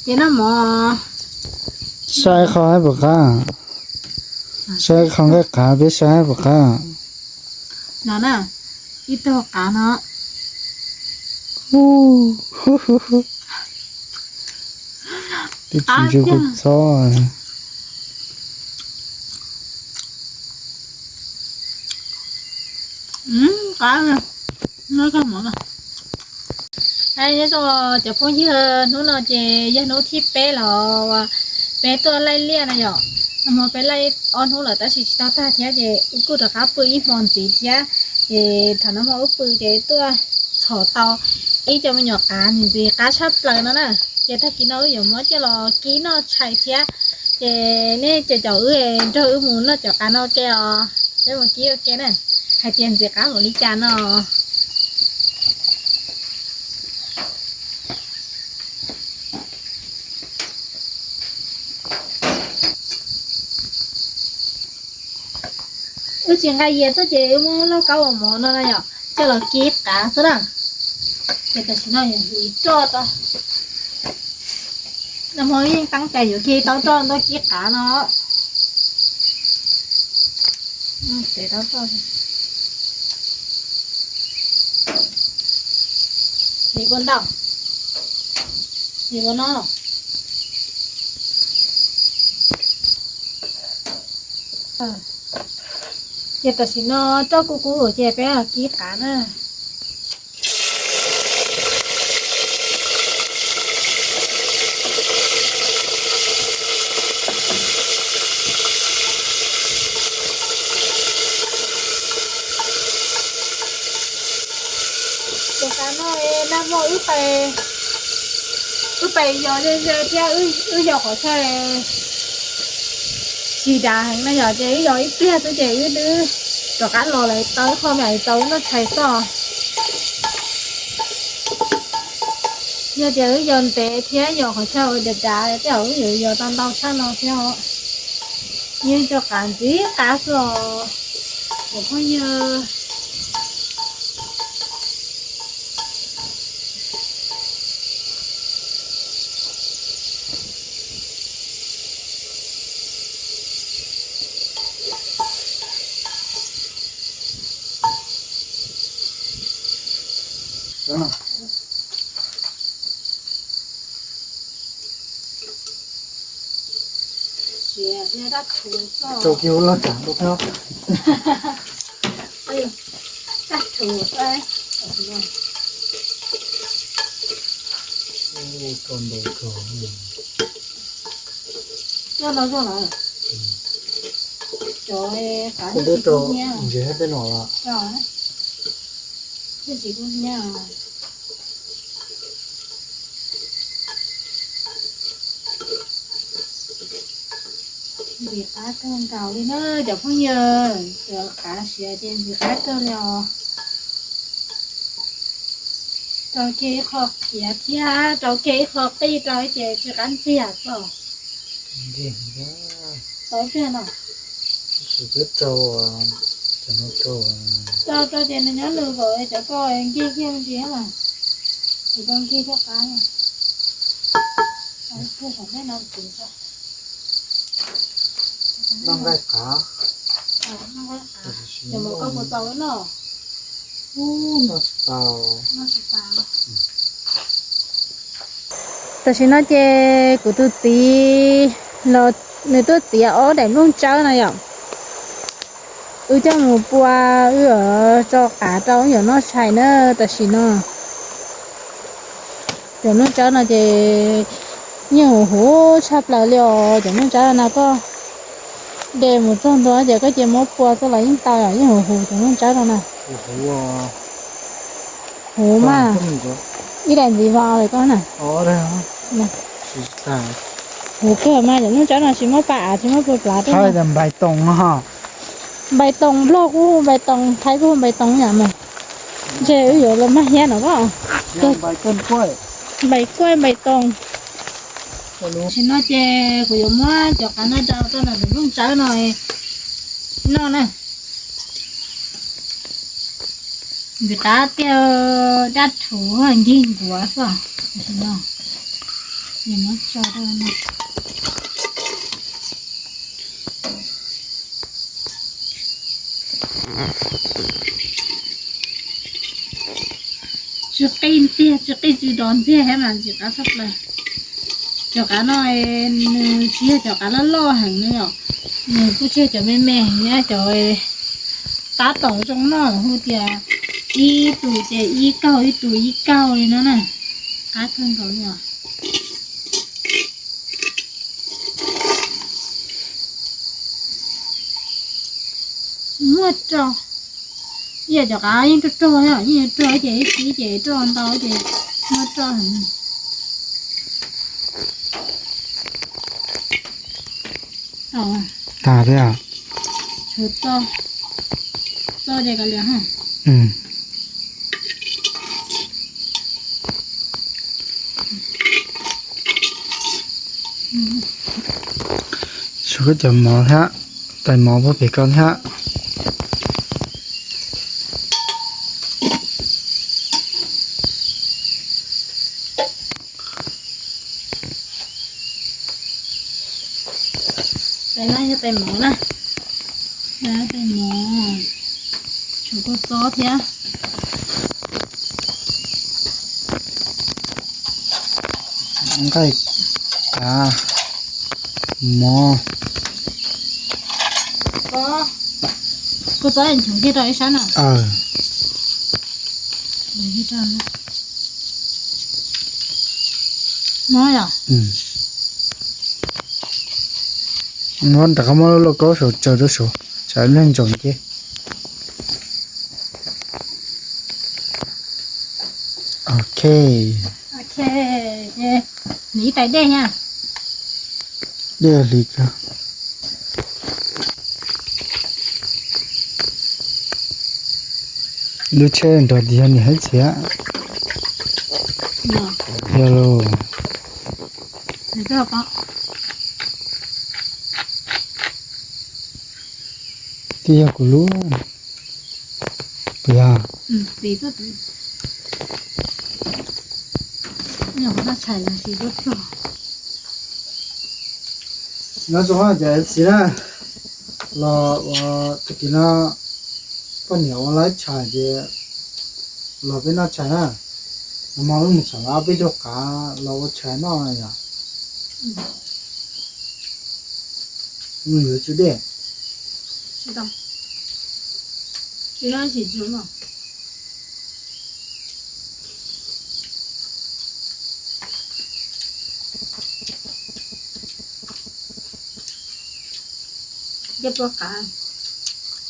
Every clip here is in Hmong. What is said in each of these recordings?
Ces noj mov. Saib qhov haib puas qab? Saib qhov nqaij qav, peb saib haib puas qab? No na, ib tug qav no. Twb tsis ntsib kuv txhob. Qab, noj koj mov no. Nyob zoo cov phooj ywg, hnub no ces yog hnub thib peb los peb tuaj laij liaj na yom. Nag hmo peb laij ob hnub lawm tab sis tsis tau tag thiab ces wb kuj rov qab pw ib hmo ntxiv thiab. Ces thaum nag hmo wb pw ces tuaj txhom tau ib co me nyuam qav ntxiv ntxiv qab tshaj plaws no na. Ces tag kis no wb yuav muab coj los kib noj tshais thiab. Ces nej caum caum wb nrog wb mus noj cov qav no ua ke os. Peb mus kib ua ke na, hais tias ntxiv qab npaum li cas no. Wb tsis nqa yias tuaj ces wb muab lauj kaub uas mov no na yom, coj los kib qav xwb na. Ces tam sim no yog hliv roj tau. Nag hmo yeej teeb cai yuav kib tau roj ntuj kib qav no. Tev tau roj. Hliv puas ntau? Hliv puas no? Ces tam sim no roj kub kub ces peb kib qav na. Tus qav no nag hmo wb pais yos ze ze thiab wb yos qhov chaw tsis dav heev na yom, ces wb yos ib pliag xwb ces wb twb rov qab los lawm, tau ib qho me tau wb noj tshais xwb. Yog tias wb yos ntev thiab yos qhov chaw uas dav dav tej zaum wb yuav yos tau ntau tshaj no thiab os. Yeej cov qav ntxiv qab xwb os cov phooj ywg. Rau kiag ua loj tsam ntua thiab. Cov qav twb rau ntsis thiab tej no los. Ntxim qab kawg nkaus li na cov phooj ywg, cov qav siav ces ntxim qab kawg li os. Rau kiag ib qho qhiav thiab rau kiag ib qho qij rau ces tsis qab ntxiag xwb. Tau tiag no. Rau rau ces nws nyob nws kom cov ko nkig kiag ntsis mas, kuv rau nkig thiaj qab. Noj nqaij qav. Cov mov koj puas txaus no? Noj tsis tau. Tam sim no ces kuv tus txiv los nws tuaj txiav ob daim nplooj tsawb no yom. Wb coj mus pua, wb tso qav rau wb yuav noj tshais na tam sim no. Cov nplooj tsawb no ces yeej huv huv tshaj plaws li os. Cov nplooj tsawb no koj de mus txog ntua ces koj cia muab pua txog los yeej tau, yeej huv huv cov nplooj tsawb no na. Huv mas, ib daim ntxiv vos li koj na. Huv kawg mas cov nplooj tsawb no tsis muab pa av tsis muab pua plav. Npais toos, npais toos nplog kuj hu npais toos, thaib kuj hu npais toos yam mas. Ntshe wb yuav los mag hiab no koj. Npais kuaj npais toos. Tam sim no ces kuv yuav muab cov qav no rau rau ntawm nplooj tsawb no noj na. Ntxim qab tiag, dab rhuv nkig nkuav xwb tam sim no. Nws muab tso rau no. Tsis qij ntxiag, tsis qij tsis dov ntxiag thiab mas ntxim qab tshaj plaws. Cov qav no nws tsis yog cov qav loj loj heev na yom, nws kuj tsis yog cov me me heev na, cov tab tom zoo noj hu tias ib tus ces ib kaug ib tus ib kaug li no na. Qab kawg nkaus li os. Muaj rog, ib yam cov qav yeej rog rog, yeej rog ces ib txhij ces rog ntau ces muaj rog heev. Tas thiab. Tshuav txo, txo ces kav liam ha. Tshuav koj cov mov thiab, tais mov puag pem koj thiab. Tais no yog tais mov na, tais mov, tshuav kua txob thiab. Nqaij, kav, mov. Kua txob nchuav kiag rau ib sab na. Muab yom. Muab rov qab muab lub lauj kaub saum tsaws rau saud, tsam ib pliag ntsaum ces. Ok. Ok, nws ib tais dej na. Dej hli kawg. Lub tsheb nrog tias yog niam hais txiv. Yog lauj. Twb yog kuv lub. Puas yog? Nyob zoo cov txiv na, los ua tag kis no poj niam ua laib tshais ces los peb noj tshais na. Nag hmo wb mus txhom ob peb tug qav los ua tshais noj yom. Mus yuav tsw dej.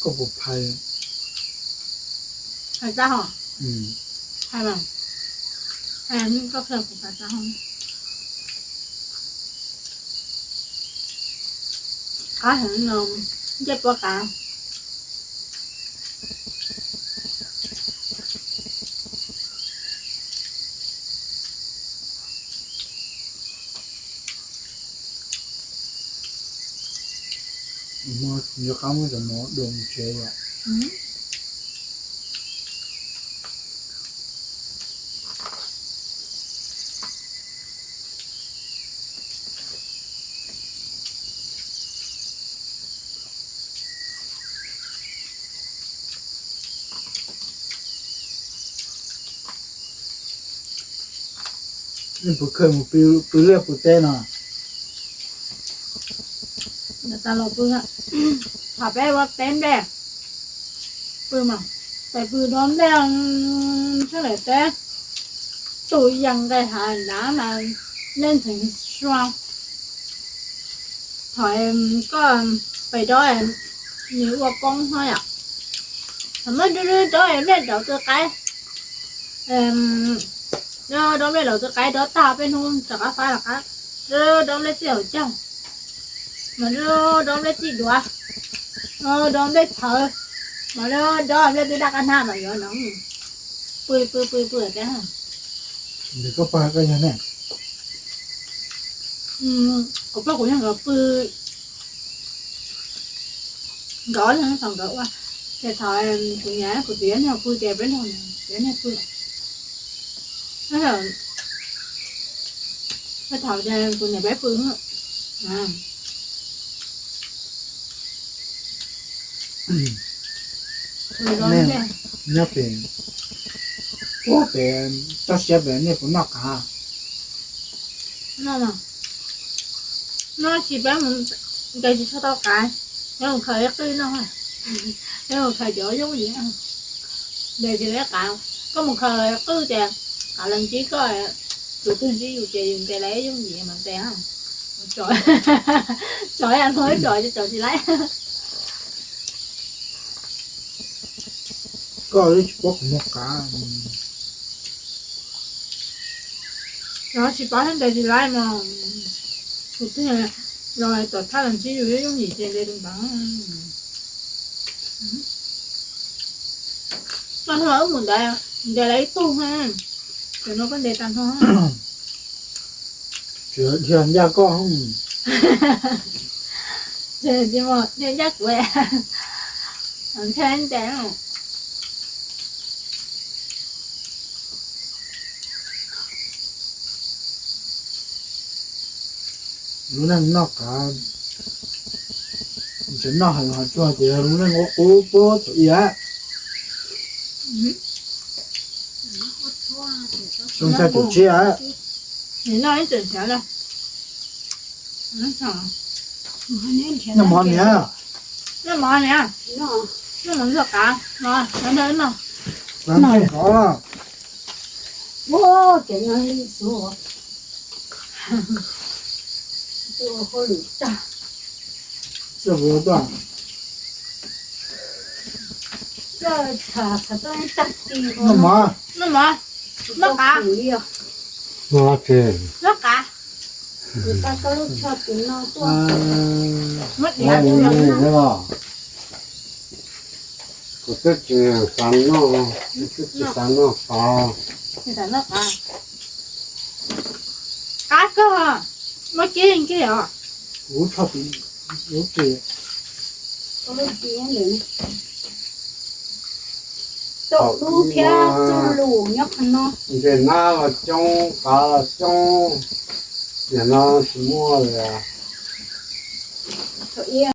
Koj puas phais? Phais tag ho? Phais mas. Phais koj qhia kuv phais tag ho. Qab heev no, ncej puab qav. Nyob qab muab cov mov dua mus tsev yom. Nej puas khaws mus pw liaj pw teb no? Thaum peb ua teb nplej, pw mas, peb pw dob nplej, sab lawm teb, tus yees nqis hav nrad mas nej ntxhee sua. Thaum koj pem dob, nws ua poob no yom. Thaum muaj dob, dob nplej daus tw qaib, dob nplej daus tw qaib, dob tag peb hnub rov qab faib rov qab, dob nplej txij hauv caug, mas dob nplej txij duav, dob nplej txhawv, mas dob nplej twb daj qab hnab mas yuav no pw pw pw pw teb. Koj pog koj yog ne? Kuv pog kuv yawg nkawd pw nkawd ob leeg thaum nkawd ua, ces thaum kuv niam kuv txiv neb pw ces peb nrog niam pw. Thaum kuv niam peb pw, nyob pem ub pem toj siab pem nej puas noj qav? Noj, noj tsis peb mus ntes tsis tshua tau qav, peb mus khaws ib qwj noj, peb mus khaws cov yooj yim, ntes tsis tau qav, koj mus khaws qwj ces qav los ntsib koj, tus twg ntsib yus ces yus ntes lawv yooj yim mas ntes. Tso, tso ib tso, tso tsis laib. Koj tsis paub kuv muag qav. Los tsis paub thiab ntes tsis laib mas, tus twg los tom thaj los ntsib yus yooj yim ces ntes tus ntawd. Koj hnub wb mus ntes, ntes lawv ib tug, ces no koj ntes tag nrho. Tsis dhia ncaj koj, dhia ncaj kuv, nthe ntes. Lub neej noj qav, tseem noj heev hos tsuag ces yog lub neej ua qub puag thaum ib. Xyoo xya caum tsib, noj ib tseem xyav. Noj mov niam, noj mov niam, noj mov ntxuag qav, noj, noj, noj. Ua ces no li xwb. Ua hauj lwm tag. Noj mov, noj mov, noj qav, noj qav. Kuv twb tsis xav noj, kuv twb tsis xav noj qav. Qav kawg, muab kib kiag os. Kuv tshoj tim lub tsev. Thaum ub thiab txuj lus nyob qhov no. Ntses nab los coob, qav los coob, nim no tsis muaj li.